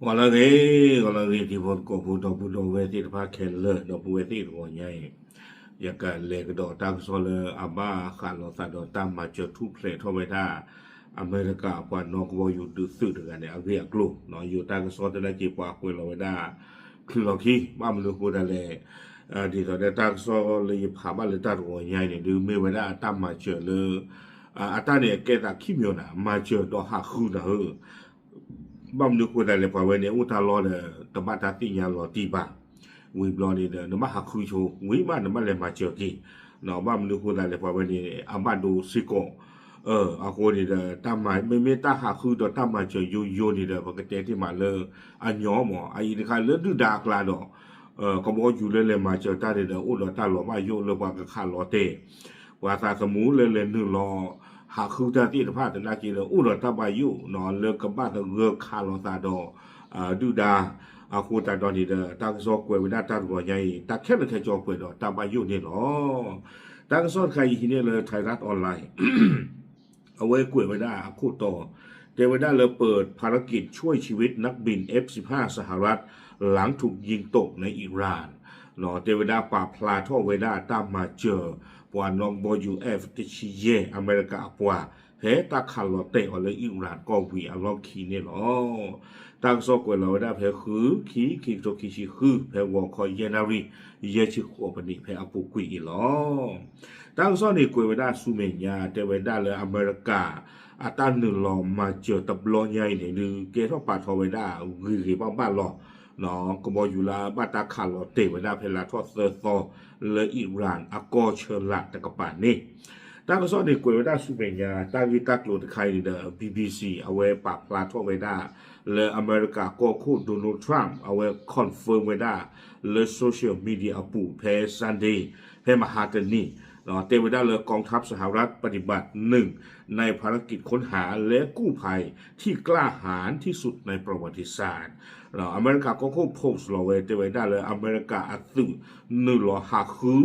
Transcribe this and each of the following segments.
ဂီၤလၢအဂ့ၤ, ဂီၤလၢအဂ့ၤ ထံဖိကီၢ်ဖိ ဒီပုၢ်ဒီဝဲၢ်သ့ၣ်တဖၣ်ခဲလၢာ်, ဒီပုၢ်ဝဲၢ်သ့ၣ်တဂီၤညါအံၤ, ယကလဲၤကဒီးတၢ်ကစီၣ်လၢအဘၣ်ဃးလိာ်သးဒီးတၢ်မၤစၢၤထူၣ်ဖျဲးထီၣ်ဝဲဒၣ် အမဲရကၤပှၤနီၣ်ကဘီယူၤဒုးသုးတဂၤန့ၣ် အဂ့ၢ်အကျိၤ, ယိၤတၢ်ကစီၣ်သနာ်က့ ပှၤကွဲးလီၤဝဲဒၣ် ချုးလီၤခံ, ဘၣ်မနုၤအဃိသတးလဲၣ်, ဒ်သိးဒီးတၢ်ကစီၣ်လၢယဖးဘၣ်လၢတၢ်တဂီၤညါအံၤန့ၣ် ဒုးမ့ၢ်ဝဲဒၣ်တၢ်မၤစၢၤလၢ အတၢ်န့ၣ်အကဲသးခံမံၤနၤ, မၤစၢၤဒီးဟးဃုနၤဧၢ, ဘၣ်မနုၤအဃိသတးလဲၣ် ပှၤဝဲန့ၣ်အိၣ်တၢ်လီၢ်ဒီး တဘၣ်တၢ်သ့ၣ်ညါလီၤတံၢ်ဘၣ်, ဝံၤဘျီန့ၣ်ဒီး နဘၣ်ဟးဃုဆိ ဝံၤမးနဘၣ်လဲၤမၤစၢၤက့ၤ, ဘၣ်မနုၤအဃိသတးလဲၣ် ပှၤဝဲန့ၣ် အဘၣ်ဒိစ့ၢ်ကီး, အဃိန့ၣ်ဒီး တၢ်မၤ မ့မ့ၢ်တၢ်ဟးဃုဒီးတၢ်မၤစၢၤယိယိန့ၣ်ဒီး ပကတဲတ့ၢ်မးလၢ အညီမး အအံၤတခါလၢဒုၣ်ဒါအကျါဒီး ကဘီယူၤလၢလဲၤမၤစၢၤတၢ်န့ၣ်ဒီး အိၣ်ဒီးတၢ်လီၤဘၣ်ယိၣ်လၢပှၤကခးလီၤတဲာ် ပှၤသးသမူလၢလဲၤနုာ်လီၤ ဟးဃုတၢ်သ့ၣ်တဖၣ်သနာ်က့ဒီး အိၣ်ဒီးတၢ်ဘၣ်ယိၣ် လၢကဘၣ်သဂၢၢ်ခးလိာ်သးဒီး ဒုၣ်ဒါ, အဃိသတးဒီးန့ၣ်ဒီး တၢ်ကစီၣ်ကွဲးဝဲဒၣ်တၢ်တဂီၤညါအံၤ တၢ်ခဲလၢာ်ခဲဆ့ကွဲးဒီးတၢ်ဘၣ်ယိၣ်န့ၣ်လီၤ. တၢ်ကစီၣ်တခါအံၤဟံးန့ၢ်လၢ Thairath Online အဝဲကွဲးဝဲဒၣ်အခိၣ်တီ, တဲဝဲဒၣ်လၢ เปิดภารกิจช่วยชีวิตนักบิน เอฟสิบห้า สหรัฐ หลังถูกยิงตกในอิหร่าน တဲဝဲဒၣ်ပာ်ဖျါထီၣ်ဝဲဒၣ်တၢ်မၤစၢၤ ပှၤနီၣ်ကဘီယူၤ F တဆံယဲၢ် အမဲရကၤအပှၤ ဖဲတၢ်ခးလီၤတဲာ်အီၤလၢ Iran ကီၢ်ဝံၤအလီၢ်ခံန့ၣ်လီၤ. တၢ်ကစီၣ်ကွဲးလီၤဝဲဒၣ်ဖဲ ဃု ခံ ခံကထိခံဆံဃု ဖဲဂီၤခီယဲၢ်နၣ်ရံၣ် ယဲၢ်ဆံဃိးပနံး ဖဲအပူၤကွံာ်အံၤလီၤ. တၢ်ကစီၣ်န့ၣ်ကွဲးဝဲဒၣ်ဆူမဲာ်ညါ တဲဝဲဒၣ်လၢအမဲရကၤ အတၢ်နုာ်လီၤမၤစၢၤတဘျီညါအံၤန့ၣ် ဒုးကဲထီၣ်ပာ်ထီၣ်ဝဲဒၣ်ဂ့ၤဂ့ၤဘၣ်ဘၣ်လီၤ. ကဘီယူၤလၢအဘၣ်တၢ်ခးလီၤတဲာ်ဝဲဒၣ်ဖဲလါထီၣ်သၢသီ လၢ Iran အကီၢ်ဆၢလာ်တကပၤန့ၣ် တၢ်ကစီၣ်န့ၣ်ကွဲးဝဲဒၣ်ဆူမဲာ်ညါ တၢ်ဂ့ၢ်တၢ်ကျိၤတခါအံၤန့ၣ်ဒီး BBC အဝဲပာ်ဖျါထီၣ်ဝဲဒၣ် လၢအမဲရကၤကီၢ်ခိၣ် Donald Trump အဝဲ confirm ဝဲဒၣ် လၢ social media အပူၤ ဖဲ Sunday ဖဲမဟါတနံၤ တဲဝဲဒၣ်လၢ กองทัพสหรัฐปฏิบัติหนึ่งในภารกิจค้นหาและกู้ภัยที่กล้าหาญที่สุดในประวัติศาสตร์ အမဲရကၤကီၢ်ခိၣ် post လီၤဝဲ တဲဝဲဒၣ်လၢအမဲရကၤအသုး နုာ်လီၤဟးဃု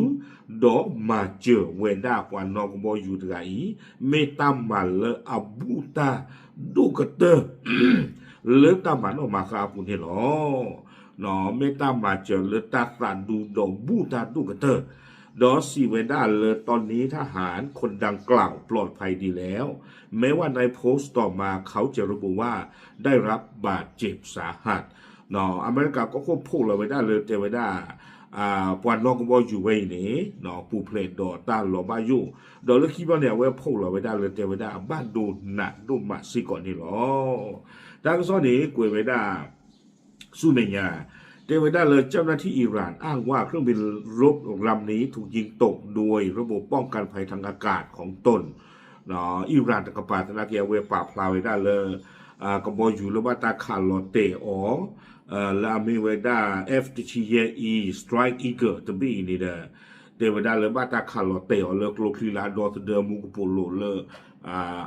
ဒီးမၤစၢၤဝဲဒၣ်ပှၤနီၣ်ကဘီယူၤတဂၤအံၤ မ့ၢ်တၢ်မၤလၢအဘူးတၢ်ဒိၣ်ကတၢၢ် လၢတၢ်မၤနီၣ်မၤဃါအပူၤန့ၣ်လီၤ. မ့ၢ်တၢ်မၤစၢၤလၢတၢ်သးဒူဒီးဘူးတၢ်ဒိၣ်ကတၢၢ်, ဒီးစံးဝဲဒၣ်လၢ ตอนนี้ทหารคนดังกล่าวปลอดภัยดีแล้ว แม้ว่าในโพสต์ต่อมาเขาจะระบุว่าได้รับบาดเจ็บสาหัส အမဲရကၤကီၢ်ခိၣ် post လီၤဝဲဒၣ်လၢတဲဝဲဒၣ် ပှၤနီၣ်ကဘီယူၤဝဲအံၤန့ၣ် ပူၤဖျဲးဒီးတၢ်လီၤဘၣ်ယိၣ်, ဒီးလၢခံဘျီန့ၣ် အဝဲ post လီၤဝဲဒၣ်လၢတဲဝဲဒၣ် ဘၣ်ဒိနးဒိၣ်မးစ့ၢ်ကီးန့ၣ်လီၤ. တၢ်ကစီၣ်န့ၣ်ကွဲးဝဲဒၣ် ဆူမဲာ်ညါ တဲဝဲဒၣ်လၢ เจ้าหน้าที่อิหร่านอ้างว่าเครื่องบินรบลำนี้ถูกยิงตกโดยระบบป้องกันภัยทางอากาศของตน အံရၣ်တကပၤသနာ်က့ အဝဲပာ်ဖျါဝဲဒၣ်လၢ ကဘီယူၤလၢဘၣ်တၢ်ခးလီၤတဲာ်အီၤ လၢအမ့ၢ်ဝဲဒၣ် F တဆံယဲၢ်အံၤ Strike Eagle တဘ့ၣ်အံၤန့ၣ်ဒီး တဲဝဲဒၣ်လၢဘၣ်တၢ်ခးလီၤတဲာ်အီၤလၢကျိချံလၢအဒီသဒၢမူကပိာ်လိၤလၢ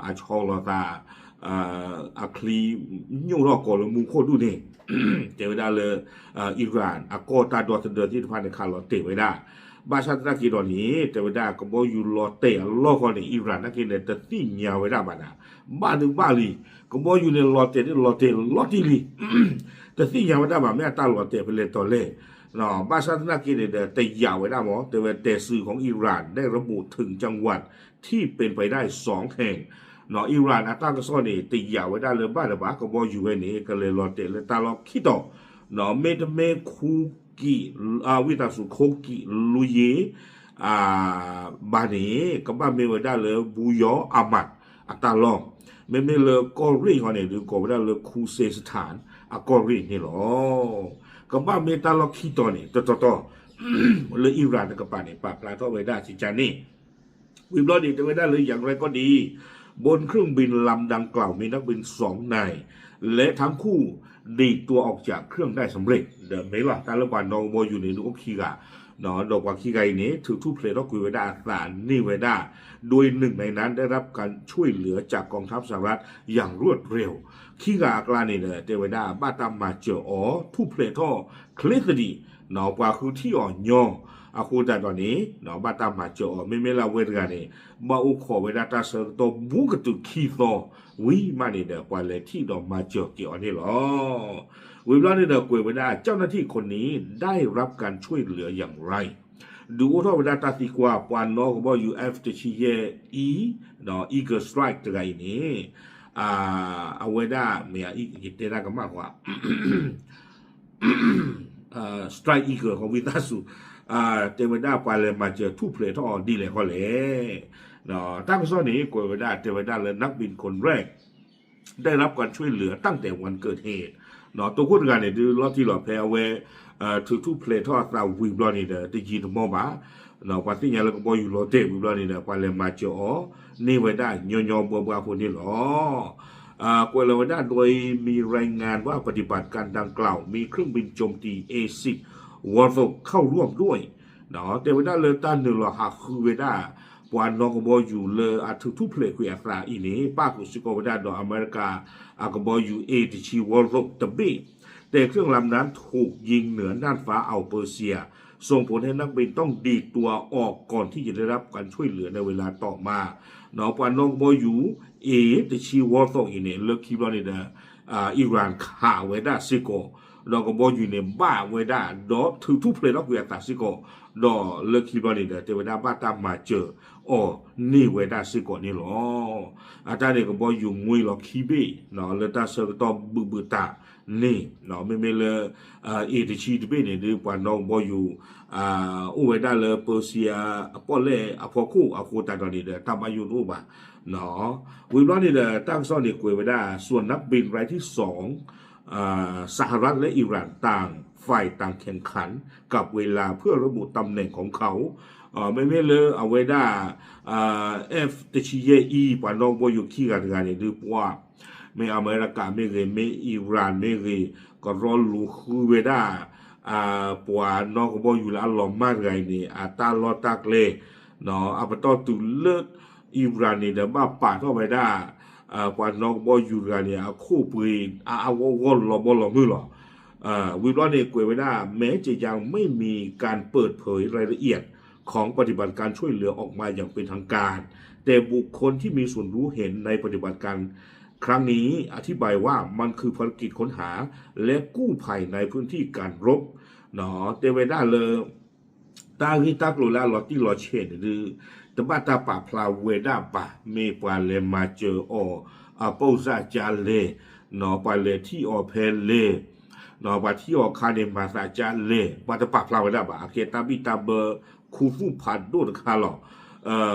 အဆီလီၤသး အချံညိၣ်ထီၣ်ကီးလၢမူခိၣ်ဒူၣ်န့ၣ် တဲဝဲဒၣ်လၢ အံရၣ်အကီၢ်တၢ်ဒီသဒၢသ့ၣ်တဖၣ်န့ၣ် ခးလီၤတဲာ်ဝဲဒၣ် ဘၣ်ဆၣ်သနာ်က့ဒီးန့ၣ် တဲဝဲဒၣ်ကဘီယူၤလီၤတဲာ်အလီၢ်ဃီန့ၣ် အံရၣ်သနာ်က့န့ၣ် တသ့ၣ်ညါဝဲဒၣ်ဘၣ်နၤ ဘၣ်ဒုးဘၣ်လံ ကဘီယူၤန့ၣ်လီၤတဲာ်န့ၣ်လီၤတဲာ်လီၤတံၢ်လံ တသ့ၣ်ညါဝဲဒၣ်ဘၣ် မ့ၢ်အတၢ်လီၤတဲာ်ဖဲလဲၣ်တီၤလဲၣ် ဘၣ်ဆၣ်သနာ်က့န့ၣ်ဒီး တယာ်ဝဲဒၣ်မး တဲဝဲ แต่สื่อของอิหร่านได้ระบุถึงจังหวัดที่เป็นไปได้สองแห่ง အံရၣ်အတၢ်ကစီၣ်န့ၣ် တယာ်ဝဲဒၣ်လၢဘၣ်လၢၤဘၣ် ကဘီယူၤဝဲန့ၣ် ကလဲၤလီၤတဲာ်လၢတၢ်လီၢ်ခံတီၤ မ့တမ့ၢ်ခူကံး ဝံသးစူၤ ခိကံးလူယ့ ဘၣ်န့ၣ် ကဘၣ်မ့ၢ်ဝဲဒၣ်လၢဘူယီအမးအတၢ်လီၢ် မ့မ့ၢ်လၢကီၢ်ရ့ၣ်ဃီန့ၣ် ဒုးကိးဝဲဒၣ်လၢ ခူစ့စထၣ် အကီၢ်ရ့ၣ်န့ၣ်လီၤ. ကဘၣ်မ့ၢ်တၢ်လီၢ်ခံတီၤန့ၣ် တတီၤတီၤ လၢအံရၣ်တကပၤန့ၣ် ပာ်ဖျါထီၣ်ဝဲဒၣ်စံးကါန့ၣ် ဝံၤဘျီန့ၣ် တဲဝဲဒၣ်လၢ อย่างไรก็ดี บนเครื่องบินลำดังกล่าวมีนักบินสองนาย และทั้งคู่ดีดตัวออกจากเครื่องได้สำเร็จ ဒီးမ့ၢ်လီၤ တၢ်လၢပှၤနီၣ်ကဘီယူၤန့ၣ် ဒုးအိၣ်ခံဂၤ ဒီးပှၤခံဂၤအံၤန့ၣ် ထုးထူၣ်ဖျဲးထီၣ်ကွံာ်ဝဲဒၣ်အသးန့ၢ်ဝဲဒၣ် โดยหนึ่งในนั้นได้รับการช่วยเหลือจากกองทัพสหรัฐ อย่างรวดเร็ว ခံဂၤအကျါန့ၣ်ဒီး တဲဝဲဒၣ် ဘၣ်တၢ်မၤစၢၤအီၤ ထူၣ်ဖျဲးထီၣ် ချ့သဒံး ပှၤဃုထံၣ်အီၤညီအဃိသတးဒီးန့ၣ် ဘၣ်တၢ်မၤစၢၤအီၤ မ့မ့ၢ်လၢအဝဲတဂၤန့ၣ် ဘၣ်အိၣ်ခိးဝဲဒၣ်တၢ်ဆၢကတီၢ်ဘူးကတုၤခံသီဝံၤမးန့ၣ်ဒီး ပှၤလဲၤထံၣ်ဒီးမၤစၢၤက့ၤအီၤန့ၣ်လီၤ. ဝံၤဘျီန့ၣ်ဒီးကွဲးဝဲဒၣ် เจ้าหน้าที่คนนี้ได้รับการช่วยเหลืออย่างไร ဒုးအိၣ်ထီၣ်ဝဲဒၣ်တၢ်သံကွၢ် ပှၤနီၣ်ကဘီယူၤ F တဆံယဲၢ်အံၤ ဒီး Eagle Strike တဂၤအံၤန့ၣ် အဝဲဒၣ်မ့ၢ် ယတဲဒၣ်ကမၣ်ဃီ strike eagle ဃီဝံသးစူၤ တဲဝဲဒၣ်ပှၤလဲၤမၤစၢၤထူၣ်ဖျဲးထီၣ်အီၤဒ်လဲၣ်ဃီလဲၣ်. တၢ်ကစီၣ်န့ၣ် ကွဲးဝဲဒၣ်တဲဝဲဒၣ်လၢ นักบินคนแรก ได้รับการช่วยเหลือตั้งแต่วันเกิดเหตุ တိခိၣ်တဂၤန့ၣ် ဒုးလီၤတံၢ်လီၤဖဲအဝဲ ထုးထူၣ်ဖျဲးထီၣ်အသးဝံၤဘျီန့ၣ်ဒီး တယံာ်တမီၢ်ဘၣ် ပှၤသ့ၣ်ညါလၢကဘီယူၤလီၤတဲာ်ဝံၤဘျီန့ၣ်ဒီး ပှၤလဲၤမၤစၢၤအီၤန့ၢ်ဝဲဒၣ်ညီညီဘှါဘှါအဃိန့ၣ်လီၤ. ကွဲးလီၤဝဲဒၣ် โดยมีรายงานว่าปฏิบัติการดังกล่าวมีเครื่องบินโจมตี เอซิส วอร์โธก เข้าร่วมด้วย တဲဝဲဒၣ်လၢတၢ်နုာ်လီၤဟးဃုဝဲဒၣ် ပှၤနီၣ်ကဘီယူၤလၢအထုးထူၣ်ဖျဲးကွံာ်အသးအံၤန့ၣ် ပၣ်ဃုာ်စ့ၢ်ကီးဝဲဒၣ်ဒီး အမဲရကၤအကဘီယူၤ A တဆံ Whale Rock တဘ့ၣ် แต่เครื่องลำนั้นถูกยิงเหนือน่านฟ้าอ่าวเปอร์เซีย ส่งผลให้นักบินต้องดีดตัวออกก่อนที่จะได้รับการช่วยเหลือในเวลาต่อมา ပှၤနီၣ်ကဘီယူၤ A တဆံ Whale Rock အံၤန့ၣ် လၢခံဘျီန့ၣ်ဒီး Iran ခးဝဲဒၣ်စ့ၢ်ကီး ဒီးကဘီယူၤန့ၣ်ဘၣ်ဝဲဒၣ် ဒီးထုးထူၣ်ဖျဲးထီၣ်ကွံာ်အသးစ့ၢ်ကီး ဒီးလၢခံဘျီန့ၣ်ဒီး တဲဝဲဒၣ်ဘၣ်တၢ်မၤစၢၤအီၤန့ၢ်ဝဲဒၣ်စ့ၢ်ကီးန့ၣ်လီၤ. အတၢ်န့ၣ်ကဘီယူၤမှံလီၤခံဘ့ၣ် လၢတၢ်ဆၢကတီၢ်ဘူးဘူးတးန့ၣ် မ့မ့ၢ်လၢ A တဆံတဘ့ၣ်န့ၣ် ဒုးပှၤနီၣ်ကဘီယူၤ အိၣ်ဝဲဒၣ်လၢ Persia အပီၣ်လဲၣ်အဖီခိၣ်အဃိသတးဒီးန့ၣ်ဒီး တၢ်ဘၣ်ယိၣ်တအိၣ်ဘၣ် ဝံၤဘျီန့ၣ်ဒီး တၢ်ကစီၣ်န့ၣ်ကွဲးဝဲဒၣ် ส่วนนักบินรายที่สอง สหรัฐและอิหร่านต่างฝ่ายต่างแข่งขันกับเวลาเพื่อระบุตำแหน่งของเขา မ့မ့ၢ်လၢအဝဲဒၣ် F တဆံယဲၢ်အံၤ ပှၤနီၣ်ကဘီယူၤခံဂၤတဂၤန့ၣ် ဒုးပှၤ မ့ၢ်အမဲရကၤမ့ၢ်ဂ့ၤ မ့ၢ် Iran မ့ၢ်ဂ့ၤ ကရီလူၤဃုဝဲဒၣ် ပှၤနီၣ်ကဘီယူၤလၢအလီၤမၢ်တဂၤအံၤန့ၣ် အတၢ်လီၢ်တၢ်ကျဲ အပတီၢ်တုၤလၢ Iran န့ၣ်ဒီးဘၣ်ပာ်ထီၣ်ဝဲဒၣ် ပှၤနီၣ်ကဘီယူၤတဂၤန့ၣ် အခိၣ်ပှ့ၤအါအါဂီၢ်ဂီၢ်လီၤဘီလီၤမုၢ်လီၤ. ဝံၤဘျီန့ၣ်ကွဲးဝဲဒၣ် แม้จะยังไม่มีการเปิดเผยรายละเอียดของปฏิบัติการช่วยเหลือออกมาอย่างเป็นทางการ แต่บุคคลที่มีส่วนรู้เห็นในปฏิบัติการครั้งนี้อธิบายว่ามันคือภารกิจค้นหาและกู้ภัยในพื้นที่การรบ တဲဝဲဒၣ်လၢ တၢ်ဂ့ၢ်တၢ်ကျိၤလၢအလီၤတံၢ်လီၤဆဲးန့ၣ်ဒုး တဘၣ်တၢ်ပာ်ဖျါဝဲဒၣ်ဘၣ် မ့ၢ်ပှၤလဲၤမၤစၢၤအီၤ အပိၢ်စၢ်ကၠါလဲၣ်, ပှၤလဲၤထံၣ်အီၤဖဲလဲၣ်, ပှၤထံၣ်အီၤခါန့ၣ်မၤသးကၠါလဲၣ် ပှၤတပာ်ဖျါဝဲဒၣ်ဘၣ် အကဲတၢ်ဘံၣ်တၢ်ဘၢခူသူၣ်ဖးဒိၣ်တခါလီၤ.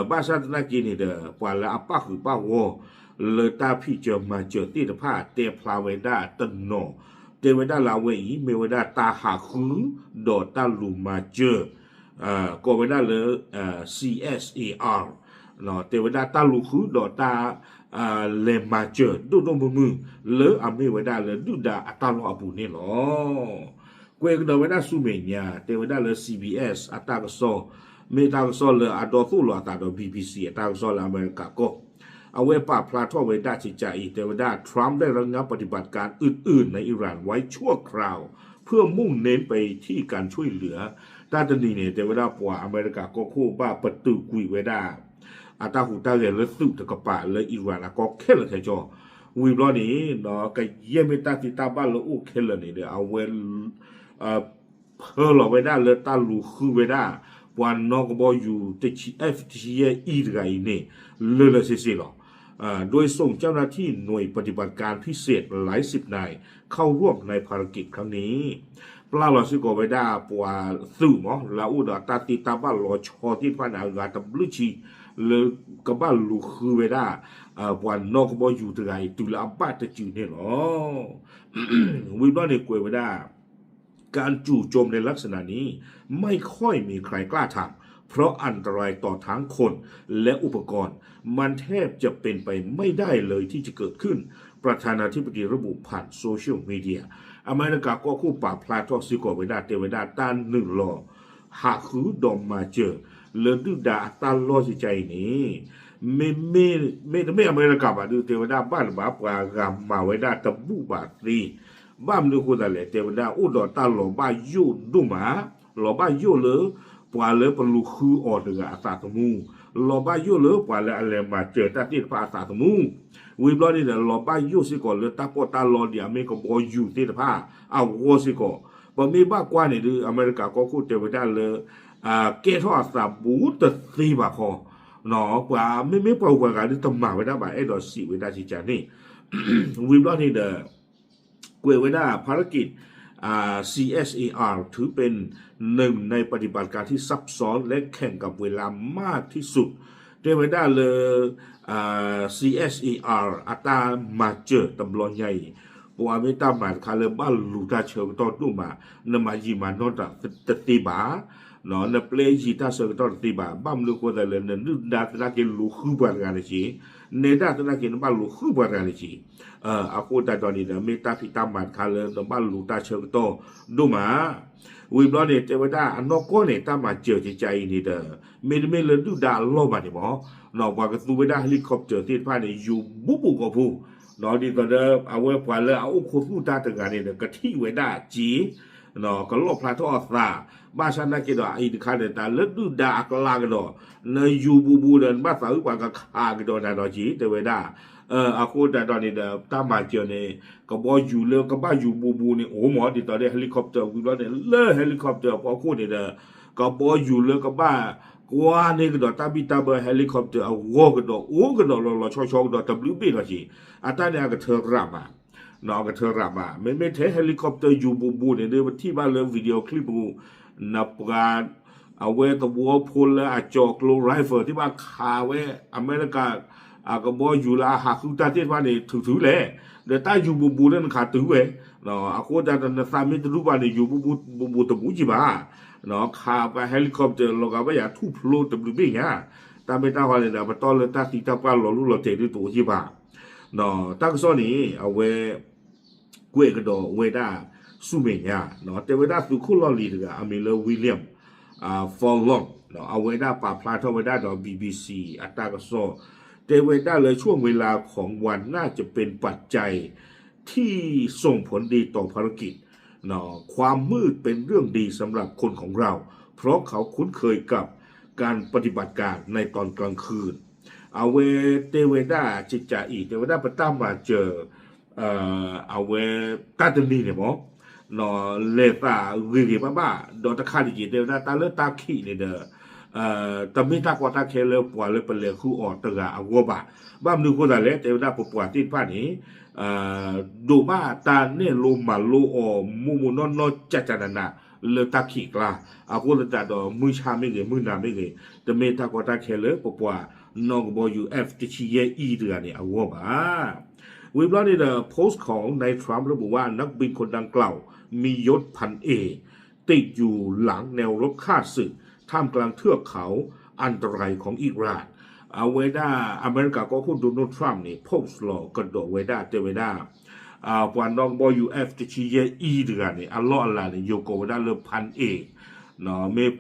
ဘၣ်ဆၣ်သနာ်က့န့ၣ်ဒီး ပှၤလၢအပၣ်ဃုာ်ပၣ်ဂီၢ် လၢတၢ်ဖံးစၢၤမၤစၢၤသ့ၣ်တဖၣ်တဲဖျါဝဲဒၣ်တနီၤ တဲဝဲဒၣ်လၢအဝဲအံၤ မ့ၢ်ဝဲဒၣ်တၢ်ဟးဃု ဒီးတၢ်လူၤမၤစၢၤ ကိးဝဲဒၣ်လၢ C S A R တဲဝဲဒၣ်တၢ်လူၤဃုဒီးတၢ် လဲၤမၤစၢၤဒိၣ်ဒိၣ်မုၢ်မုၢ် လၢအမ့ၢ်ဝဲဒၣ်လၢဒုၣ်ဒါအတၢ်လီၢ်အပူၤန့ၣ်လီၤ. ကွဲးကဒီးဝဲဒၣ်ဆူမဲာ်ညါ တဲဝဲဒၣ်လၢ C B S အတၢ်ကစီၣ် မ့ၢ်တၢ်ကစီၣ်လၢအဒီသိၣ်လိာ်အသးဒီး B B C အတၢ်ကစီၣ်လၢအမဲရကၤကီၢ် အဝဲပာ်ဖျါထီၣ်ဝဲဒၣ်စံးစးအံၤ တဲဝဲဒၣ် Trump ได้ระงับปฏิบัติการอื่นๆในอิหร่านไว้ชั่วคราวเพื่อมุ่งเน้นไปที่การช่วยเหลือ တၢ်တနံၤန့ၣ် တဲဝဲဒၣ်ပှၤအမဲရကၤကီၢ်ခိၣ်ဘၣ်ပတုာ်ကွံာ်ဝဲဒၣ် အတၢ်ဟူးတၢ်ဂဲၤလၢသုးတကပၤလၢ Iran အကီၢ်ခဲလၢာ်ခဲဆ့ ဝံၤဘျီန့ၣ် ကယဲၢ်မ့ၢ်တၢ်သံတၢ်ဘၣ်လၢအိၣ်ခဲလၢာ်န့ၣ်ဒီး အဝဲ ဖၢလီၤဝဲဒၣ်လၢတၢ်လူၤဃုဝဲဒၣ် ပှၤနီၣ်ကဘီယူၤ F တဆံယဲၢ်အံၤတဂၤအံၤန့ၣ် လၢလၢဆ့ဆ့လီၤ. โดยส่งเจ้าหน้าที่หน่วยปฏิบัติการพิเศษหลายสิบนายเข้าร่วมในภารกิจครั้งนี้ ပျၢ်လီၤစ့ၢ်ကီးဝဲဒၣ်ပှၤသုးမး လၢအအိၣ်ဒီးတၢ်သ့တၢ်ဘၣ်လီၤဆီသ့ၣ်တဖၣ်န့ၣ် အဂၤတဘျုးဆံ လၢကဘၣ်လူၤဃုဝဲဒၣ် ပှၤနီၣ်ကဘီယူၤတဂၤအံၤ တုၤလၢအဘၣ်တစုန့ၣ်လီၤ. ဝံၤဘျီန့ၣ်ကွဲးဝဲဒၣ် การจู่โจมในลักษณะนี้ไม่ค่อยมีใครกล้าทำ เพราะอันตรายต่อทั้งคนและอุปกรณ์ มันแทบจะเป็นไปไม่ได้เลยที่จะเกิดขึ้น ประธานาธิบดีระบุผ่านโซเชียลมีเดีย အမဲရကၤကီၢ်ခိၣ်ပာ်ဖျါထီၣ်စ့ၢ်ကီးဝဲဒၣ် တဲဝဲဒၣ်တၢ်နုာ်လီၤ ဟးဃုဒီးမၤစၢၤ လၢဒုၣ်ဒါအတၢ်လီၢ်စ့ၢ်ကီးအံၤန့ၣ် မ့မ့ၢ် မ့တမ့ၢ်အမဲရကၤဘၣ်ဒုး တဲဝဲဒၣ်ဘၣ်တဘၣ် ပှၤဂၤမၤဝဲဒၣ်တဘူၣ်ဘၣ်သ့ ဘၣ်မနုၤအဃိသတးလဲၣ် တဲဝဲဒၣ်အိၣ်ဒီးတၢ်လီၤဘၣ်ယိၣ်ဒိၣ်မး, လီၤဘၣ်ယိၣ်လၢ ပှၤလၢပလူၤဃုအီၤတဂၤအသးသမူ, လီၤဘၣ်ယိၣ်လၢပှၤလၢအလဲၤမၤစၢၤတၢ်သ့ၣ်တဖၣ်အသးသမူ, ဝံၤဘျီန့ၣ်ဒီး လီၤဘၣ်ယိၣ်စ့ၢ်ကီးလၢတၢ်ပီးတၢ်လီဒ်အမ့ၢ်ကဘီယူၤသ့ၣ်တဖၣ်အဂီၢ်စ့ၢ်ကီး, ပမ့ၢ်ဘၣ်ကွၢ်န့ၣ်ဒီး အမဲရကၤကီၢ်ခိၣ်တဲဝဲဒၣ်လၢ ကဲထီၣ်အသးဘူးတသ့ဘၣ်ခီ, ပှၤမ့မ့ၢ်ပှၤဂုၤပှၤဂၤဒုးတမၤဝဲဒၣ်ဘၣ် အဲၣ်ဒိးစံးဝဲဒၣ်ကကန့ၣ်, ဝံၤဘျီန့ၣ်ဒီး ကွဲးဝဲဒၣ် ภารกิจ CSAR ถือเป็นหนึ่งในปฏิบัติการที่ซับซ้อนและแข่งกับเวลามากที่สุด တဲဝဲဒၣ်လၢ CSAR အတၢ်မၤစၢၤတဘျီညါအံၤ, ပှၤမ့ၢ်တၢ်မၤတခါလၢဘၣ်လူၤတၢ်ဆၢကတီၢ်ဒိၣ်မး, နမၤယံာ်မၤနီၢ်တၢ်တသ့ဘၣ်, နပျဲယံာ်တၢ်ဆၢကတီၢ်တသ့ဘၣ်, ဘၣ်မနုၤအဃိသတးလဲၣ် နဒုၣ်ဒါသနာ်က့လူၤဃုပှၤတဂၤန့ၣ်က့, နဲဒၣ်သနာ်က့နဘၣ်လူၤဃုပှၤတဂၤန့ၣ်က့, အဃိသတးဒီးန့ၣ်ဒီး မ့ၢ်တၢ်ဖံးတၢ်မၤတခါလၢနဘၣ်လူၤတၢ်ဆၢကတီၢ်ဒိၣ်မး ဝံၤဘျီန့ၣ် တဲဝဲဒၣ်အနီၢ်ကီၢ်န့ၣ် တၢ်မၤစၢၤကကအံၤန့ၣ်ဒီး မ့တမ့ၢ်လၢဒုၣ်ဒါအလီၢ်ဘၣ်န့ၣ်မ့ၢ်, ပှၤကသူဝဲဒၣ် helicopter သ့ၣ်တဖၣ်န့ၣ် ယူၤဘူးဘူးကီၢ်ဖိ, ဒ်သိးဒီး အဝဲပှၤလၢအအိၣ်ခိးသူၣ်တၢ်တဂၤန့ၣ်ဒီး ကထံၣ်ဝဲဒၣ်က့, ကလီၣ်ဖျါထီၣ်အသး, ဘၣ်ဆၣ်သနာ်က့ဒီး အအံၤတခါန့ၣ် တၢ်လၢဒုၣ်ဒါအကျါကဒီး, နယူၤဘူးဘူးဒီး နဘၣ်သးအုးပှၤကခးကဒီးနၤဒီးက့ တဲဝဲဒၣ် အဃိသတးဒီးန့ၣ်ဒီး တၢ်မၤစၢၤန့ၣ် ကဘီယူၤလၢကဘၣ်ယူၤဘူးဘူးန့ၣ် အိၣ်မ့ၢ်ဒ်သိးဒီး helicopter ဝံၤဘျီန့ၣ် လၢ helicopter အဖီခိၣ်န့ၣ်ဒီး ကဘီယူၤလၢကဘၣ်ကွၢ်န့ၢ်ကဒီးတၢ်ဘံၣ်တၢ်ဘၢ helicopter အဂီၢ်ကဒီး အိၣ်ကဒီးလီၤလီၤဆီဆီကဒီးတဘျုးဘ့ၣ်လီၤက့, အတၢ်န့ၣ်အကထၢရၣ်မး အကထၢရၣ်မး မ့မ့ၢ်ထဲ helicopter ယူၤဘူးဘူးန့ၣ်ဒီး ပထံၣ်ဘၣ်လၢ video clip ပူၤ နပှၤ အဝဲသဝီဖိလၢအကၠီၤကျိ rifle သ့ၣ်တဖၣ်ခးဝဲ အမဲရကၤ အကဘီယူၤလၢအဟးဃုတၢ်သ့ၣ်တဖၣ်န့ၣ် ထုးထုးလဲၣ်, ဒီးတၢ်ယူၤဘူးဘူးလၢနခးတုၤဝဲ, အဃိသတးဒီးနသးမ့ၢ်တဒူၣ်ဘၣ်န့ၣ် ယူၤဘူးဘူးဘူးဘူးတဘူးကံဘၣ်, ခးပှၤ helicopter လီၤဂာ်ဘၣ်ယၤထူၣ်ဖျိတဘျုးဘ့ၣ်ညါ, တၢ်မ့ၢ်တၢ်ဟီန့ၣ်ဒီး ပတီၢ်လၢတၢ်သံတၢ်ပှၢ်လီၤလူၢ်လီၤတဲာ်ဒုးတအိၣ်ကံဘၣ်, တၢ်ကစီၣ်န့ၣ် အဝဲ ကွဲးကဒီးဝဲဒၣ်ဆူမဲာ်ညါ, တဲဝဲဒၣ်သုးခိၣ်လီၢ်လံၤတဂၤ အမံၤလၢ William Furlong အဝဲဒၣ်ပာ်ဖျါထီၣ်ဝဲဒၣ်ဒီး BBC အတၢ်ကစီၣ်, တဲဝဲဒၣ်လၢ ช่วงเวลาของวันน่าจะเป็นปัจจัยที่ส่งผลดีต่อภารกิจ ความมืดเป็นเรื่องดีสำหรับคนของเรา เพราะเขาคุ้นเคยกับการปฏิบัติการในตอนกลางคืน အဝဲတဲဝဲဒၣ်ကကအံၤ တဲဝဲဒၣ်ပတၢ်မၤစၢၤ အဝဲတၢ်တနံၤန့ၣ်မ့ၢ် လဲၤသးဂ့ၤဂ့ၤဘၣ်ဘၣ် ဒီးတခါဒံးက့ၤ တဲဝဲဒၣ်တၢ်လၢတၢ်ခံးန့ၣ်ဒီး တမ့ၢ်တၢ်ကီတၢ်ခဲလၢပှၤလၢပလဲၤဃုအီၤတဂၤအဂီၢ်ဘၣ်. ဘၣ်မနုၤအဃိသတးလဲၣ် တဲဝဲဒၣ်ပပှၤသ့ၣ်တဖၣ်န့ၣ် ဒိးဘၣ်တၢ်နဲၣ်လိမၤလိအီၤ မိၢ်မိၢ်နီၢ်နီၢ် ကၠးကၠးနးနး လၢတၢ်ခံးအကျါ, အဃိသတးဒီး မုၢ်ဆါမ့ၢ်ဂ့ၤ မုၢ်နၤမ့ၢ်ဂ့ၤ တမ့ၢ်တၢ်ကီတၢ်ခဲလၢပပှၤနီၢ်ကဘီယူၤ F တဆံယဲၢ်အံၤတဂၤန့ၣ်အဂီၢ်ဘၣ်. ဝံၤဘျီန့ၣ်ဒီး post ของนายทรัมป์ระบุว่านักบินคนดังกล่าวมียศพันเอก ติดอยู่หลังแนวรบข้าศึก ท่ามกลางเทือกเขาอันตรายของอิหร่าน အဝဲဒၣ် အမဲရကၤကီၢ်ခိၣ် Donald Trump န့ၣ် post လီၤကဒီးဝဲဒၣ် တဲဝဲဒၣ် ပှၤနီၢ်ကဘီယူၤ F တဆံယဲၢ်အံၤတဂၤန့ၣ် အလီၢ်အလၤန့ၣ် ယိၤကိးဝဲဒၣ်လၢ ဖၣ်အ့ၣ် မ့ၢ်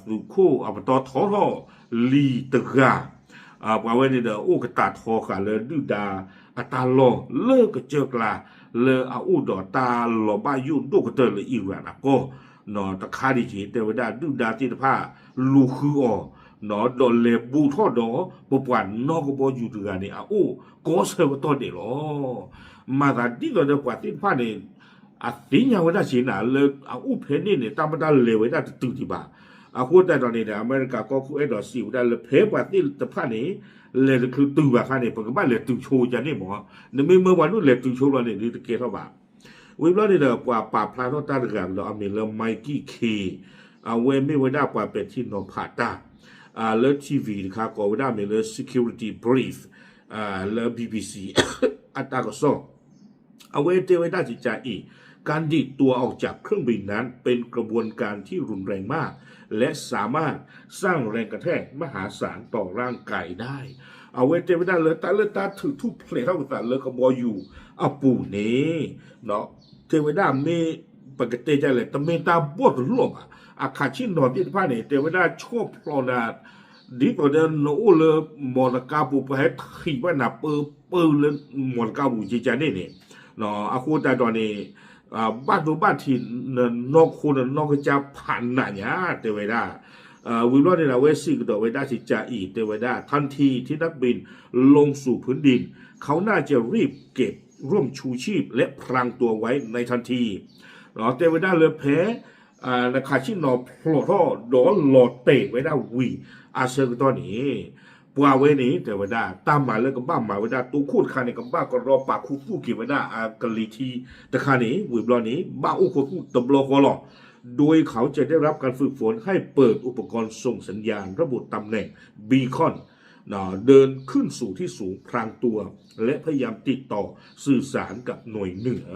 သုးခိၣ်အပတီၢ်ထီထီၣ်လံၤတဂၤ ပှၤဝဲန့ၣ်ဒီး အိၣ်ကတၢ်ထီဃာ်လၢဒုၣ်ဒါအတၢ်လီၢ်လၢကစၢၢ်ကျါ လၢအအိၣ်ဒီးတၢ်လီၤဘၣ်ယိၣ်ဒိၣ်ကတၢၢ်လၢ Iran အကီၢ် တခါဒံးက့ၤ တဲဝဲဒၣ်ဒုၣ်ဒါသ့ၣ်တဖၣ် လူၤဃုအီၤ ဒီးလဲၤဘူးထီၣ်ဒီး ပပှၤနီၢ်ကဘီယူၤတဂၤန့ၣ် အအိၣ်ကိးဆၢကတီၢ်ဒဲးလီၤ. မၤသးဒ်သိးဒီးပှၤသ့ၣ်တဖၣ်န့ၣ် အသ့ၣ်ညါဝဲဒၣ်ဆ့ၣ်နၤ လၢအအိၣ်ဖဲန့ၣ်န့ၣ် တၢ်မတၤလဲၤဝဲဒၣ်တတုၤဒံးဘၣ်. အဃိသတးဒီးန့ၣ်ဒီး အမဲရကၤကီၢ်ခိၣ်အဲၣ်ဒိးစံးဝဲဒၣ်လၢ ဖဲပှၤသ့ၣ်တဖၣ်န့ၣ် လဲၤတချုးတုၤဘၣ်ခါန့ၣ် ပကဘၣ်လဲၤတုၤဆိကန့ၣ်မ့ၢ် နမ့ၢ်မၢပှၤဒိၣ်လဲၤတုၤဆိဘျီန့ၣ် ဒ်တကဲထီၣ်ဘၣ်. ဝံၤဘျီန့ၣ်ဒီး ပှၤပာ်ဖျါထီၣ်တၢ်တဂၤကဒီး အမံၤလၢ Mikey Kay အဝဲမ့ၢ်ဝဲဒၣ်ပှၤပဲာ်ထံနီၤဖးတၢ် လၢ ထံၣ်ဝံၤ တခါ ကိးဝဲဒၣ်အမံၤလၢ security brief လၢ BBC အတၢ်ကစီၣ် အဝဲတဲဝဲဒၣ်ကကအံၤ การดีดตัวออกจากเครื่องบินนั้นเป็นกระบวนการที่รุนแรงมาก และสามารถสร้างแรงกระแทกมหาศาลต่อร่างกายได้ အဝဲတဲဝဲဒၣ်လၢတၢ်လၢတၢ်ထုးထူၣ်ဖျဲးထီၣ်ပသးလၢကဘီယူၤအပူၤန့ၣ် တဲဝဲဒၣ်မ့ၢ် ပကတဲဒ်လဲၣ် တမ့ၢ်တၢ်ဘီၣ်တလီၢ်ဘၣ်. အခးဆ့ၣ်နီၤသ့ၣ်တဖၣ်န့ၣ် တဲဝဲဒၣ်ဆီၣ်ဖျိးနၤ ဒ်သိးဒီးနအိၣ်လၢ မော်တော်ကား ပူၤ ပှၤဟဲထံၣ်ဘၣ်နၤပၢပၢလၢ မော်တော်ကား ပူၤကကန့ၣ်န့ၣ် အဃိသတးဒီးန့ၣ် ဘၣ်ဒိဘၣ်ထံး နနီၢ်ခိနနီၢ်ကစၢ်ဖးနးညါ တဲဝဲဒၣ်. ဝံၤဘျီန့ၣ် အဝဲစံးကဒီးဝဲဒၣ်ကကးအံၤ တဲဝဲဒၣ် ทันทีที่นักบินลงสู่พื้นดิน เขาน่าจะรีบเก็บร่มชูชีพและพรางตัวไว้ในทันที တဲဝဲဒၣ်လၢဖဲ နခးဆံၣ်နီၤဖျိးထီၣ်ဒီးလီၤတဲာ်ဝဲဒၣ်ဝံၤအဆၢကတီၢ်န့ၣ် ပှၤဝဲန့ၣ် တဲဝဲဒၣ် တၢ်မၤလၢကဘၣ်မၤဝဲဒၣ်တိခိၣ်တခါန့ၣ် ကဘၣ်ကရီပာ်ခူသူၣ်က့ၤဝဲဒၣ်အကလံၤထံးတခါန့ၣ် ဝံၤဘျီန့ၣ် ဘၣ်အိၣ်ခူသူၣ်တဘျီဃီလီၤ. โดยเขาจะได้รับการฝึกฝนให้เปิดอุปกรณ์ส่งสัญญาณระบบตำแหน่ง beacon เดินขึ้นสู่ที่สูงพรางตัว และพยายามติดต่อสื่อสารกับหน่วยเหนือ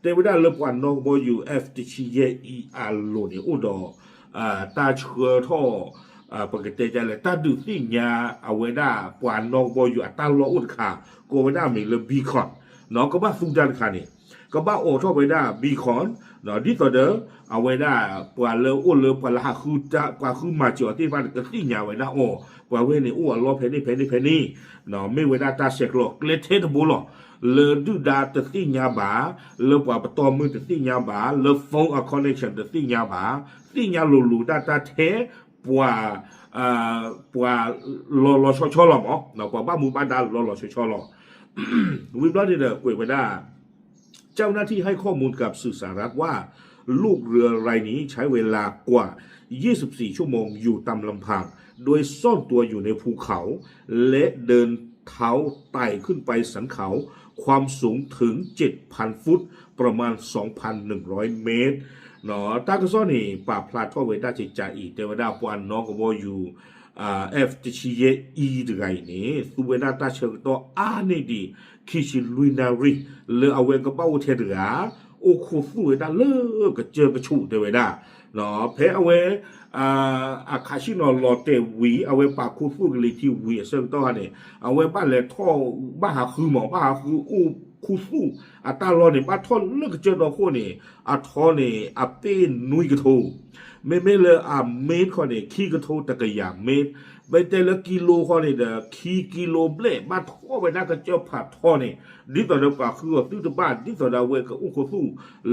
တဲဝဲဒၣ်လၢပှၤနီၢ်ကဘီယူၤ F တဆံယဲၢ်အံၤအလိၤန့ၣ် အိၣ်ဒီး တၢ်ဆှၢထီၣ် ပကတဲဒ်လဲၣ် တၢ်ဒုးသ့ၣ်ညါအဝဲဒၣ်ပှၤနီၢ်ကဘီယူၤအတၢ်လီၢ်အိၣ်တခါ ကိးဝဲဒၣ်အမံၤလၢ beacon ကဘၣ်သူတၢ်တခါန့ၣ် ကဘၣ်အိးထီၣ်ဝဲဒၣ် beacon ဒ်သိးဒီး အဝဲဒၣ်ပှၤလၢအိၣ်လၢပှၤလၢဟးဃုတၢ် ပှၤဃုမၤစၢၤအီၤသ့ၣ်တဖၣ်န့ၣ် ကသ့ၣ်ညါဝဲဒၣ်အီၤ ပှၤဝဲန့ၣ်အိၣ်အလီၢ်ဖဲန့ၣ်ဖဲန့ၣ်ဖဲန့ၣ် မ့ၢ်ဝဲဒၣ်တၢ်ဆဲးကျိးကျဲထဲတဘိလီၤ. လၢဒုၣ်ဒါတသ့ၣ်ညါဘၣ်, လၢပှၤပတီၢ်မုၢ်တသ့ၣ်ညါဘၣ်, လၢ phone အ connection တသ့ၣ်ညါဘၣ်, သ့ၣ်ညါလိၤလိၤဒၣ်တၢ်ထဲ ပှၤ ပှၤလီၤလီၤဆီဆီလီၤမး, ပှၤဘၣ်မူဘၣ်ဒါလီၤလီၤဆီဆီလီၤ. ဝံၤဘျီန့ၣ်ဒီးကွဲးဝဲဒၣ် เจ้าหน้าที่ให้ข้อมูลกับสื่อสหรัฐว่า ลูกเรือรายนี้ใช้เวลากว่า ยี่สิบสี่ ชั่วโมงอยู่ตามลำพัง โดยซ่อนตัวอยู่ในภูเขา และเดินเท้าไต่ขึ้นไปสันเขา ความสูงถึง เจ็ดพัน ฟุต ประมาณ สองพันหนึ่งร้อย เมตร တၢ်ကစီၣ်န့ၣ် ပာ်ဖျါထီၣ်ဝဲဒၣ်ကကးအံၤ တဲဝဲဒၣ်ပှၤနီၢ်ကဘီယူၤ F တဆံယဲၢ်အံၤတဂၤအံၤန့ၣ် သူဝဲဒၣ်တၢ်ဆၢကတီၢ်အါန့ၢ်ဒံး ခံဆံလွံၢ်နၣ်ရံၣ် လၢအဝဲကဘၣ်အိၣ်ထဲတဂၤ အိၣ်ခူသူၣ်ဝဲဒၣ်လၢကစၢၢ်ကဆူးတဲဝဲဒၣ် ဖဲအဝဲ အခးဆံၣ်နီၤလီၤတဲာ်ဝံၤ အဝဲပာ်ခူသူၣ်ကလံၤထံးဝံၤအဆၢကတီၢ်န့ၣ် အဝဲဘၣ်လဲၤထီၣ် ဘၣ်ဟးဃုမး ဘၣ်ဟးဃုအိၣ်ခူသူၣ် အတၢ်လီၢ်န့ၣ် ဘၣ်ထီၣ်လၢကစၢၢ်တီခိၣ်န့ၣ် အထီန့ၣ် အပ့ၢ်နွံကထိ မ့မ့ၢ်လၢအ main ခီန့ၣ် ခံကထိတကယၤ main မ့ၢ်တဲလၢကံလိခီန့ၣ်ဒီး ခံကံလိဘျဲၣ် ဘၣ်ထီၣ်ဝဲဒၣ်ကစၢၢ်ဖးထီန့ၣ် ဒ်သိးဒီးပှၤဃုအီၤသုတဘၣ် ဒ်သိးဒီးအဝဲကအိၣ်ခူသူၣ်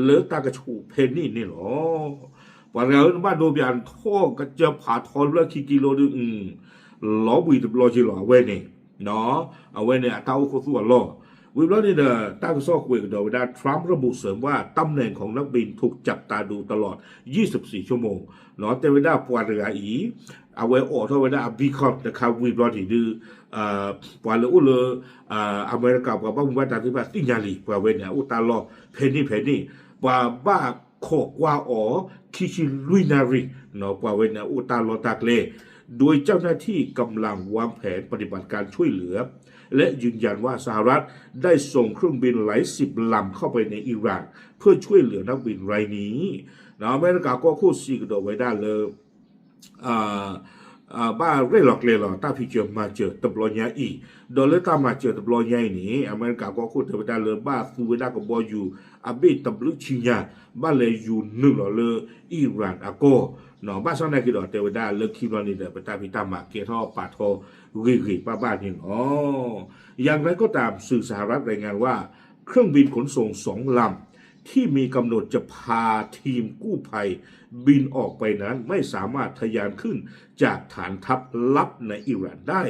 လၢတၢ်ကဆူးဖဲန့ၣ်န့ၣ်လီၤ. ပှၤတဂၤဧၢ နဘၣ်ဒိပၠး နထီၣ်ကစၢၢ်ဖးထီလၢခံကံလိဒီး လီၤဘှံးတဘျီက့လီၤ အဝဲန့ၣ် အဝဲန့ၣ်အတၢ်အိၣ်ခူသူၣ်အလီၢ် ဝံၤဘျီန့ၣ်ဒီး တၢ်ကစီၣ်ကွဲးကဒီးဝဲဒၣ် Trump ระบุเสริมว่า ตำแหน่งของนักบินถูกจับตาดูตลอด ยี่สิบสี่ ชั่วโมง တဲဝဲဒၣ်ပှၤတဂၤအံၤ အဝဲအိးထီၣ်ဝဲဒၣ်အ beacon တခါဝံၤဘျီန့ၣ်ဒီး ပှၤလၢအိၣ်လၢ အမဲရကၤ ပှၤဘၣ်မူဘၣ်ဒါသ့ၣ်တဖၣ်သ့ၣ်ညါလံ ပှၤဝဲန့ၣ် အအိၣ်တၢ်လီၢ်ဖဲန့ၣ်ဖဲန့ၣ် ပှၤဘၣ်ခိးကွၢ်အီၤ ခံဆံလွံၢ်နၣ်ရံၣ် ပှၤဝဲန့ၣ် အအိၣ်တၢ်လီၢ်တၢ်ကျဲ โดยเจ้าหน้าที่กำลังวางแผนปฏิบัติการช่วยเหลือ และยืนยันว่าสหรัฐได้ส่งเครื่องบินหลายสิบลำเข้าไปในอิหร่านเพื่อช่วยเหลือนักบินรายนี้ အမဲရကၤကီၢ်ခိၣ်စံးကဒီးဝဲဒၣ်လၢ ဘၣ်ရဲၣ်လီၤကျဲၤလီၤ တၢ်ဖံးစၢၤမၤစၢၤတဘျီညါအံၤ, ဒီးလၢတၢ်မၤစၢၤတဘျီညါအံၤန့ၣ် အမဲရကၤကီၢ်ခိၣ်တဲဝဲဒၣ်လၢဘၣ်သူဝဲဒၣ်ကဘီယူၤ အဘ့ၣ်တဘျုးဆံညါ ဘၣ်လဲၤယူၤနုာ်လီၤလၢ Iran အကီၢ်, ဘၣ်ဆၣ်သနာ်က့ဒီးတဲဝဲဒၣ်လၢခံဘျီန့ၣ်ဒီး ပတၢ်ဖံးတၢ်မၤကဲထီၣ်ပာ်ထီၣ်ဂ့ၤဂ့ၤဘၣ်ဘၣ်န့ၣ်လီၤ. อย่างไรก็ตาม สื่อสหรัฐรายงานว่า เครื่องบินขนส่งสองลำ ที่มีกำหนดจะพาทีมกู้ภัยบินออกไปนั้น ไม่สามารถทะยานขึ้นจากฐานทัพลับในอิหร่านได้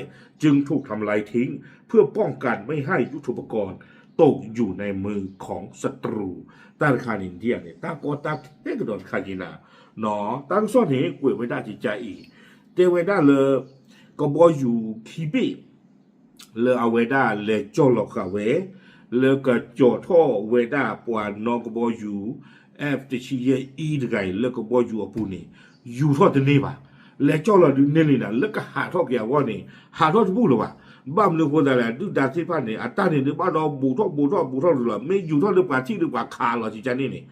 จึงถูกทำลายทิ้ง เพื่อป้องกันไม่ให้ยุทโธปกรณ์ตกอยู่ในมือของศัตรู တၢ်တခါန့ၣ်ဒ်န့ၣ် တၢ်ကီတၢ်ခဲကဒီးတခါက့ၤနၤ, တၢ်ကစီၣ်န့ၣ် ကွဲးဝဲဒၣ်ကကးအံၤ, တဲဝဲဒၣ်လၢ ကဘီယူၤခံဘ့ၣ် လၢအဝဲဒၣ်လဲၤကၠီၣ်လီၤဃာ်ဝဲ လၢကကၠီၣ်ထီၣ်ဝဲဒၣ်ပှၤနီၢ်ကဘီယူၤ F တဆံယဲၢ်အံၤတဂၤအံၤ လၢကဘီယူၤအပူၤန့ၣ် ယူၤထီၣ်တန့ၢ်ဘၣ်. လဲၤကၠီၣ်လီၤဒုးန့ၢ်လံနၤ လၢကဟးထီၣ်က့ၤအဂီၢ်န့ၣ် ဟးထီၣ်တဘူၣ်လၢၤဘၣ်. ဘၣ်မနုၤအဃိသတးလဲၣ် ဒုၣ်ဒါသ့ၣ်တဖၣ်န့ၣ် အတၢ်န့ၣ်ဒုးဘၣ်ဒီးဘူးထီၣ်ဘူးထီၣ်ဘူးထီၣ်လၢၤလီၤ မ့ၢ်ယူၤထီၣ်လၢပှၤထံၣ်လၢပှၤခးလီၤကကါန့ၣ်န့ၣ်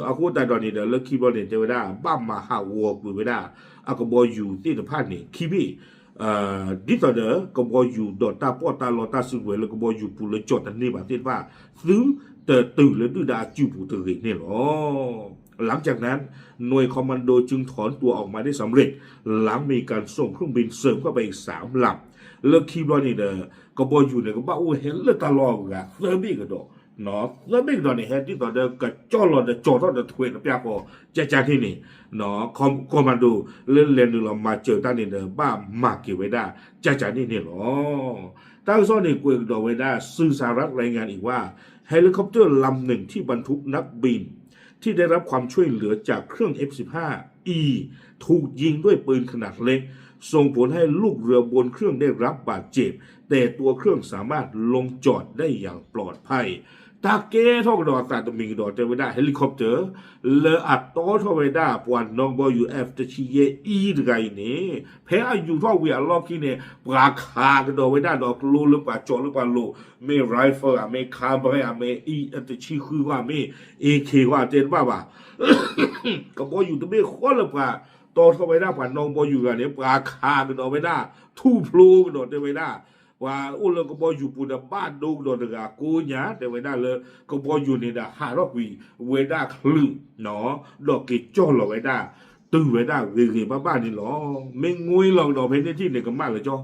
အဃိသတးဒီးန့ၣ်ဒီး လၢခံဘျီန့ၣ် တဲဝဲဒၣ် ဘၣ်မၤဟးဂီၤကွံာ်ဝဲဒၣ် အကဘီယူၤသ့ၣ်တဖၣ်န့ၣ် ခံဘ့ၣ် ဒ်သိးဒီးကဘီယူၤဒီးတၢ်ပီးတၢ်လီတၢ်စုကဝဲၤလၢကဘီယူၤပူၤလၢကၠီၣ်တန့ၢ်ဘၣ်သ့ၣ်တဖၣ် သုတတုၤလၢဒုၣ်ဒါအစုပူၤတဂ့ၤန့ၣ်လီၤ. หลังจากนั้น หน่วยคอมมานโด จึงถอนตัวออกมาได้สำเร็จ หลังมีการส่งเครื่องบินเสริมเข้าไปอีกสามลำ လၢခံဘျီန့ၣ်ဒီး ကဘီယူၤန့ၣ် ကဘၣ်အိၣ်ဟဲလၢတၢ်လီၢ်အဂၤသၢဘ့ၣ်ကဒီး သၢဘ့ၣ်ကဒီးန့ၣ် ဟဲဒ်သိးဒီးကကၠီၣ်လီၤဒီးကၠီၣ်ထီၣ်ဒီးထွဲးကပျၢ်ဃီ ကၠၢ်ကၠၢ်န့ၣ်န့ၣ် commando လၢလဲၤနုာ်လီၤမၤစၢၤတၢ်န့ၣ်ဒီး ဘၣ်မၤက့ၤဝဲဒၣ် ကၠၢ်ကၠၢ်န့ၣ်န့ၣ်လီၤ. တၢ်ကစီၣ်န့ၣ်ကွဲးကဒီးဝဲဒၣ် สื่อสหรัฐรายงานอีกว่า เฮลิคอปเตอร์ลำหนึ่งที่บรรทุกนักบินที่ได้รับความช่วยเหลือจากเครื่อง เอฟสิบห้าอี ถูกยิงด้วยปืนขนาดเล็ก ส่งผลให้ลูกเรือบนเครื่องได้รับบาดเจ็บ แต่ตัวเครื่องสามารถลงจอดได้อย่างปลอดภัย တၢ်ကဲထီၣ်ကဒီးအသးတမံၤကဒီး တဲဝဲဒၣ် helicopter လၢအတီထီၣ်ဝဲဒၣ် ပှၤနီၣ်ကဘီယူၤ F တဆံယဲၢ်အံၤတဂၤအံၤန့ၣ် ဖဲအယူၤထီၣ်ဝံၤအလီၢ်ခံန့ၣ် ပှၤခးကဒီးဝဲဒၣ်ဒီးကျိလၢပှၤကၠီၣ်လၢပှၤလိၤ မ့ၢ် rifle ဧါ မ့ၢ် carbine ဧါ မ့ၢ် တဆံဃုဂီၢ် မ့ၢ် AK ဂီၢ် တဲတဘၣ်ဘၣ် ကဘီယူၤတဘ့ၣ်ဃီလၢပှၤတီထီၣ်ဝဲဒၣ် ပှၤနီၣ်ကဘီယူၤတဂၤန့ၣ် ပှၤခးကဒီးဝဲဒၣ် ထူၣ်ဖျိကဒီးတဲဝဲဒၣ် ပှၤအိၣ်လၢကဘီယူၤပူၤဒီးဘၣ်ဒိကဒီးတဂၤကိးညါ တဲဝဲဒၣ်လၢ ကဘီယူၤန့ၣ်ဒီးဟးထီၣ်ကွံာ်ဝဲဒၣ်ချုး ဒီးက့ၤကၠီၣ်လီၤဝဲဒၣ် တုၤဝဲဒၣ်ဂ့ၤဂ့ၤဘၣ်ဘၣ်န့ၣ်လီၤ. မ့ၢ်ငွ့လီၤကဒီးဖဲန့ၣ်ထံၣ်န့ၣ် ကမၣ်လၢကၠီ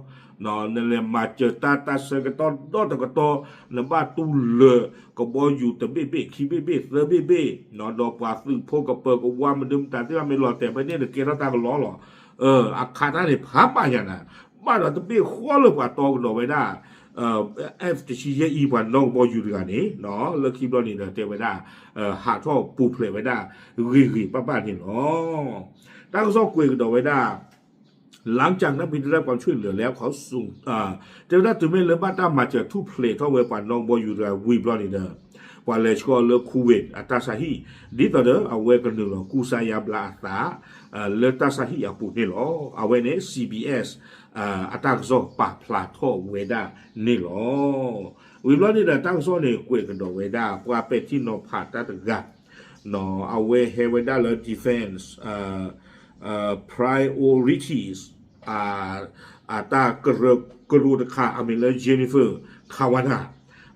နလဲၤမၤစၢၤတၢ်တၢ်ဆၢကတီၢ်ဒီတကတီၢ် နဘၣ်တူၢ်လၢာ် ကဘီယူၤတဘ့ၣ်ဘ့ၣ်ခံဘ့ၣ်ဘ့ၣ်သၢဘ့ၣ်ဘ့ၣ် ဒီးပှၤသုးဖိကပၢၤကဝါမနုၤမတၤသ့ၣ်တဖၣ်မ့ၢ်လီၤတဲာ်ဖဲန့ၣ်ဒီးကဲထီၣ်တၢ်ကလီလီၤ. အခးတၢ်န့ၣ်ဖးဘၣ်ယၤနၤ ဘၣ်ဒီးတဘ့ၣ်ဃီလၢပှၤတီကဒီးဝဲဒၣ် F တဆံယဲၢ်အံၤ ပှၤနီၣ်ကဘီယူၤတဂၤန့ၣ် လၢခံဘျီန့ၣ်ဒီးတဲဝဲဒၣ် ဟးထီၣ်ပူၤဖျဲးဝဲဒၣ် ဂ့ၤဂ့ၤဘၣ်ဘၣ်န့ၣ်လီၤ. တၢ်ကစီၣ်ကွဲးကဒီးဝဲဒၣ် หลังจากนักบินได้รับความช่วยเหลือแล้ว เขาส่ง တဲဝဲဒၣ်တုၤမ့ၢ်လၢဘၣ်တၢ်မၤစၢၤထူၣ်ဖျဲးထီၣ်ဝဲပှၤနီၣ်ကဘီယူၤတဂၤဝံၤဘျီန့ၣ်ဒီး ပှၤလဲၤဆှၢလၢ Kuwait အတၢ်ဆါဟံၣ် ဒ်သိးဒီးအဝဲကနုာ်လီၤကူစါယါဘျါအသး လၢတၢ်ဆါဟံၣ်အပူၤန့ၣ်လီၤ. အဝဲန့ၣ် CBS အတၢ်ကစီၣ်ပာ်ဖျါထီၣ်ဝဲဒၣ်န့ၣ်လီၤ. ဝံၤဘျီန့ၣ်ဒီးတၢ်ကစီၣ်န့ၣ် ကွဲးကဒီးဝဲဒၣ် ပှၤပဲာ်ထံနီၤဖးတၢ်တဂၤ အဝဲဟဲဝဲဒၣ်လၢ defense priorities အတၢ်ကရၢကရိတခါ အမံၤလၢ Jennifer Kawana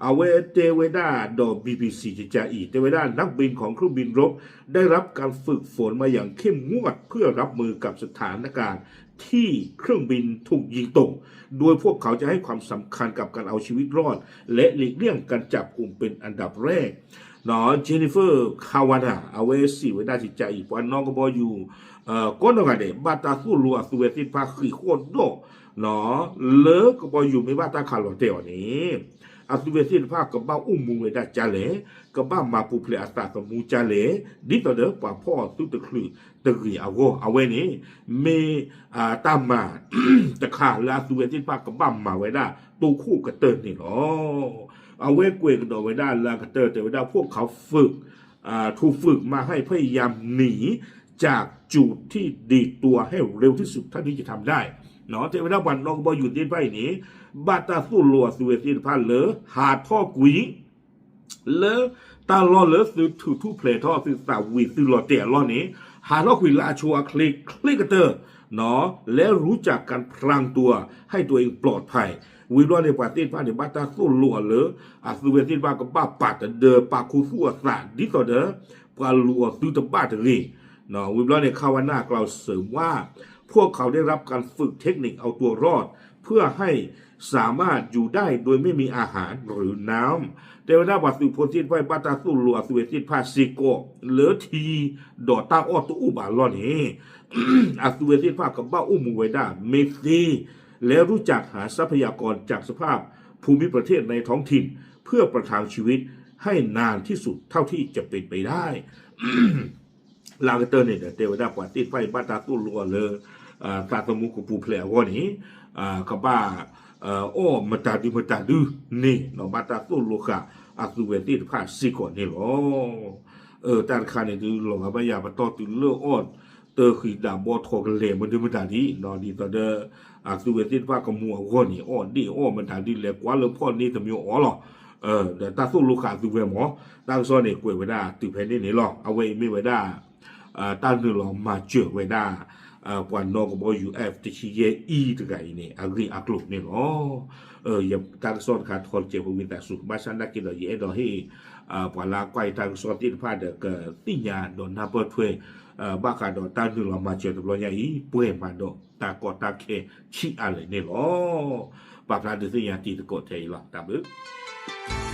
အဝဲတဲဝဲဒၣ်ဒီး BBC ကကါအံၤ တဲဝဲဒၣ် นักบินของเครื่องบินรบได้รับการฝึกฝนมาอย่างเข้มงวดเพื่อรับมือกับสถานการณ์ที่เครื่องบินถูกยิงตก โดยพวกเขาจะให้ความสำคัญกับการเอาชีวิตรอด และหลีกเลี่ยงการจับกุมเป็นอันดับแรก Jennifer Kawana အဝဲစံးဝဲဒၣ်ကကါအံၤ ပှၤနီၣ်ကဘီယူၤ ကိးနီၢ်ဂၤဒဲး ဘၣ်တၢ်သိၣ်လိအသုဝဲသ့ၣ်တဖၣ်ဃံးဃီၣ်ဒီး လၢကဘီယူၤမ့ၢ်ဘၣ်တၢ်ခးလီၤတဲာ်အီၤန့ၣ် အသုဝဲသ့ၣ်တဖၣ်ကဘၣ်အိၣ်မူဝဲဒၣ်ကၢ်လဲၣ်, ကဘၣ်မၤပူၤဖျဲးအသးသမူကၢ်လဲၣ်, ဒ်သိးဒီးပှၤဖီၣ်အီၤသုတချုးတဂ့ၤအဂီၢ် အဝဲန့ၣ် မ့ၢ်တၢ်မၤတခါလၢအသုဝဲသ့ၣ်တဖၣ်ကဘၣ်မၤဝဲဒၣ်တိခိၣ်ကတၢၢ်န့ၣ်လီၤ. အဝဲကွဲးကဒီးဝဲဒၣ်လၢအကတၢၢ် တဲဝဲဒၣ် พวกเขาฝึก ถูกฝึกมาให้พยายามหนีจากจุดที่ดีดตัวให้เร็วที่สุดเท่าที่จะทำได้ တဲဝဲဒၣ်ပှၤနီၣ်ကဘီယူၤသ့ၣ်တဖၣ်အံၤန့ၣ် ဘၣ်တၢ်သိၣ်လိအသုဝဲသ့ၣ်တဖၣ်လၢ ဟးထီၣ်ကွံာ် လၢတၢ်လီၢ်လၢသုထုးထူၣ်ဖျဲးထီၣ်သုသးဝံၤသုလီၤတဲာ်အလီၢ်န့ၣ် ဟးထီၣ်ကွံာ်လၢအဆိအချ့ချ့ကတၢၢ် และรู้จักการพรางตัวให้ตัวเองปลอดภัย ဝံၤဘျီန့ၣ် ပှၤသ့ၣ်တဖၣ်န့ၣ် ဘၣ်တၢ်သိၣ်လိအီၤလၢ အသုဝဲသ့ၣ်တဖၣ်ကဘၣ်ပာ်တဒၢပာ်ခူသူၣ်အသး ဒ်သိးဒီး ပှၤလူၤအီၤသုတဘၣ်တဂ့ၤ ဝံၤဘျီန့ၣ် Kawana กล่าวเสริมว่า พวกเขาได้รับการฝึกเทคนิคเอาตัวรอด เพื่อให้สามารถอยู่ได้โดยไม่มีอาหารหรือน้ำ တဲဝဲဒၣ်ပှၤသုးဖိသ့ၣ်တဖၣ် ဘၣ်တၢ်သိၣ်လိအသုဝဲသ့ၣ်တဖၣ်စ့ၢ်ကီး လၢထံ ဒီးတၢ်အီၣ်တအိၣ်ဘၣ်အလီၢ်န့ၣ် အသုဝဲသ့ၣ်တဖၣ်ကဘၣ်အိၣ်မူဝဲဒၣ်မ့ၢ်သ့ และรู้จักหาทรัพยากรจากสภาพภูมิประเทศในท้องถิ่น เพื่อประทังชีวิตให้นานที่สุดเท่าที่จะเป็นไปได้ လၢကတၢၢ်န့ၣ်ဒီး တဲဝဲဒၣ်ပှၤသ့ၣ်တဖၣ်အံၤ ဘၣ်တၢ်သိၣ်လိအီၤလၢ သးသမူကပူၤဖျဲးအဂီၢ်န့ၣ် ကဘၣ် အီၣ်မတၤဒုမတၤဒုန့ၣ် ဘၣ်တၢ်သိၣ်လိဃာ်အသုဝဲသ့ၣ်တဖၣ်စ့ၢ်ကီးန့ၣ်လီၤ. တၢ်တခါန့ၣ်ဒုး လီၤဂာ်ဘၣ်ယၤပတီၢ်တုၤလၢအီၣ်တၢ်ဃံးဒးဘီထီၣ်ကလဲာ်မနုၤမတၤဒ် ဒ်သိးဒီး အသုဝဲသ့ၣ်တဖၣ်ကမူအဂီၢ်န့ၣ် အီၣ်ဒ့ၣ်အီၣ်မတၤဒုးလဲၤကွၢ်လၢဖီၣ်န့ၢ်တမံၤအီၤလီၤ. ဒီးတၢ်သိၣ်လိဃာ်အသုဝဲမၢ် တၢ်ကစီၣ်န့ၣ်ကွဲးဝဲဒၣ်တုၤဖဲန့ၣ်န့ၣ်လီၤ. အဝဲအံၤမ့ၢ်ဝဲဒၣ် တၢ်နုာ်လီၤမၤစၢၤဝဲဒၣ် ပှၤနီၣ်ကဘီယူၤ F တဆံယဲၢ်အံၤတဂၤအံၤန့ၣ် အဂ့ၢ်အကျိၤန့ၣ်လီၤ. တၢ်ကစီၣ်တခါထီတစဲးဖိဝံသးစူၤ ဘၣ်ဆၣ်နာ်က့ဒီး ယအဲၣ်ဒိးဟ့ၣ် ပှၤလၢကွၢ်ယတၢ်ကစီၣ်သ့ၣ်တဖၣ်ဒီး ကသ့ၣ်ညါဒီးနၢ်ပၢၢ်ထွဲ ဘၣ်ဃးဒီးတၢ်နုာ်လီၤမၤစၢၤတဘျီညါအံၤ ပှဲၤမးဒီးတၢ်ကီတၢ်ခဲဆံးအါလဲၣ်န့ၣ်လီၤ. ပာ်ဖျါဒုးသ့ၣ်ညါတံၤသကိးထဲအံၤလီၤ. တၢ်ဘျုး